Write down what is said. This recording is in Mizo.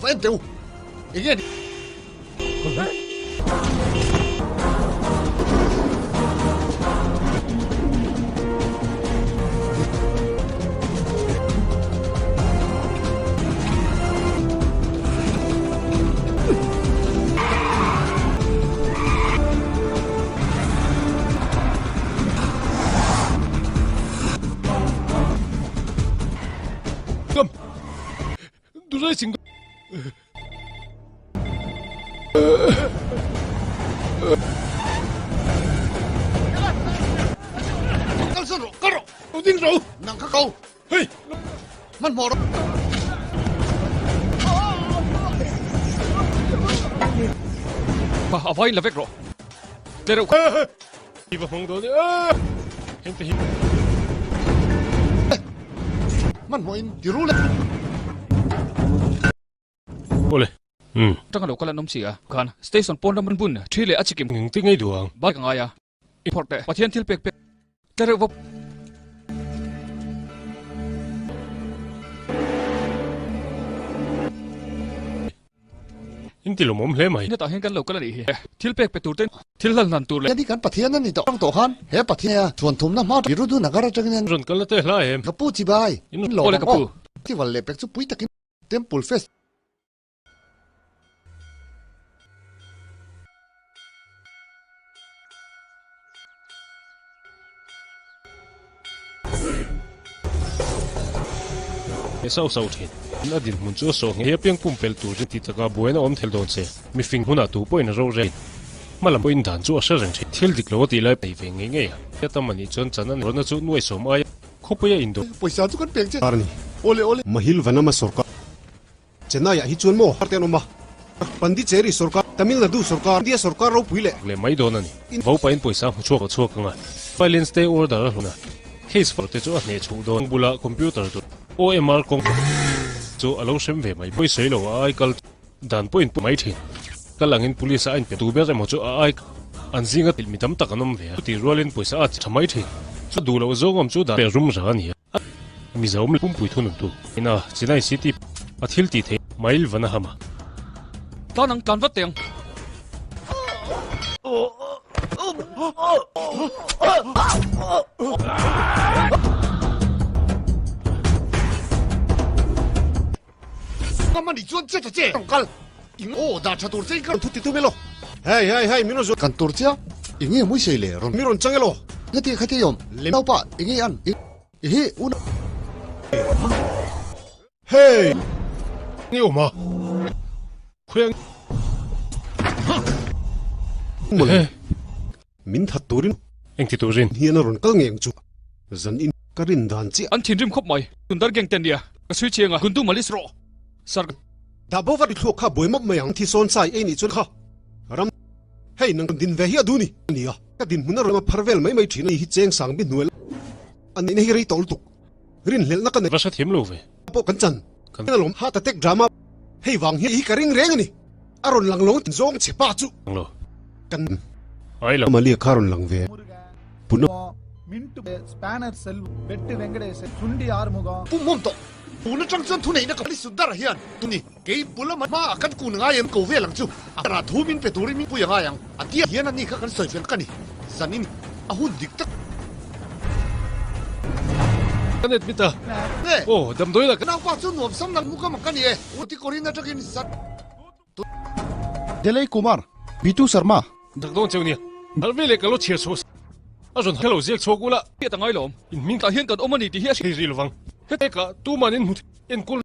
Va en teh u. Enge ni? Kal sawn rawh, kal rawh, lo ding rawh u, nang kha ko, hei, hmanhmawh rawh. A vain la vek rawh, tle reuh kha. I va hmang dawn e, hengte hi. Hmanhmawhin ti rul e. Awle, umm. Tanga lo kal an awm si a, khan station pawn ram bun thi leh a chikim. Engtin ngei duh ang? Bike a ngai a, i phawrh teh. Pathian thil pek pek tle reuh va. In ti lawmawm hle mai. Hetah hian kan lo kal a nih hi. Thil pek pe tur te, thil hlan hlan tur leh. Heti kan Pathian a ni tawh ang tawh khan he Pathian a chhuan thumna hma Virudhunagar atangin an. Rawn kal na te hla em? Ka pu chibai. In lawm Awle ang ka aw. pu. Festival leh pek chu pui takin Temple Fest. He sauh sauh thin. A dinhmun chu a sawh ngei apiang pumpelh tur chu ti taka buaina awm thel dawn che. Mifing hunah tu pawhin a rorel. Hmalam pawhin dan chu a hre reng thin. Thil dik lo a tih lai nei ve ngei ngei a. A tam a nih chuan chan a rawtna chu nuaisawm aia khawpuia indo. Pawisa chu kan pek che. Arni. Awle awle. Mahil Vanama sorkar. Chennai ah hi chuan maw har te an awm a, Pondicherry sorkar, Tamil Nadu sorkar, India sorkar ropui leh. Leh mai dawn a ni. Vaupain pawisa hmu chhuak a chhuak ang a, Violence Day order a hlun a, case file te chu a hneh chhuh dawn. Bulah computer tur OMR kawng chu a lo hrem ve mai. Pawisawi lo a ai kal dan pawhin mai thin. Kal angin police a inpe tu ber emaw chu a ai an zinga mi tam tak an awm ve a, chutih rualin pawisa a tha mai thin. Chu duh loh zawng awm chu dan pek rum rang a ni a. Mizo pumpui thunun tu ina Chennai City a thil tih theih Mail Vanahama. Tlan ang tlan vat teh ang. Ngam anih chuan che ta che rawn kal ing aw dah tha tur che in ka rawn thu ti tum elaw. Hei hei hei min rawn zuah. Kan tur chiah eng nge mawi sei le rawn. Mi rawn chang elaw. Khati khati awm Lem. Naupa eng nge an ing hi un. Hei. Nge awm a khawi ang. Mawle. Min that turin. Eng ti turin. Hian a rawn kal ngei ang chu. Zan in ka rin dan chiah. An thinrim khawp mai. Tundar geng ten nia. Ka sui chiang a. Gundu malis rawh. Sir. Dah bo vat i thluak kha buai mawp mai ang. Thi sawn sai ei nih chuan kha ram. Hei nang din ve hi a duh ni. A nia. Ka dinhmun a rawn phar vel mai mai thin a ni hi cheng sang bi hnuai a neihna hi rei tawh lutuk. Rinhlelhna ka nei. Va hre thiam lo ve. Pawh kan chan. Kan. Alawm heart attack drama. Hei vang hian hi ka ring reng a ni. A rawn lang lo zawng che pa chu. Lang lo. Kan. Ai lo. Malia kha rawn lang ve. Puna. Pum hmawm tawh. Tun atang chuan thuneihna ka Sundar hian tuni kei bul ama hma ah kan kun ngai em ko vel ang chu. A rah thu min pe turin min pui a ngai ang. A tia hian ani kha kan sawi fel ka ni. Zanin a hun dik tak. Kan admit a. Aw damdawi lah ka. Naupa chu nuam sam lang muk a ka ni e. Uti Korin atangin zat. Delay Kumar, Bitu Sharma. Dak dawn cheu nia. Harh ve leh ka lo chhiar chhuah a rawn hello ziak chhuak ula. Hriat a ngai lawm. In hming tah hian kan awm a ni tih hi a hriat. Thei rih lovang. Hete ka tuman in hmu enkawl.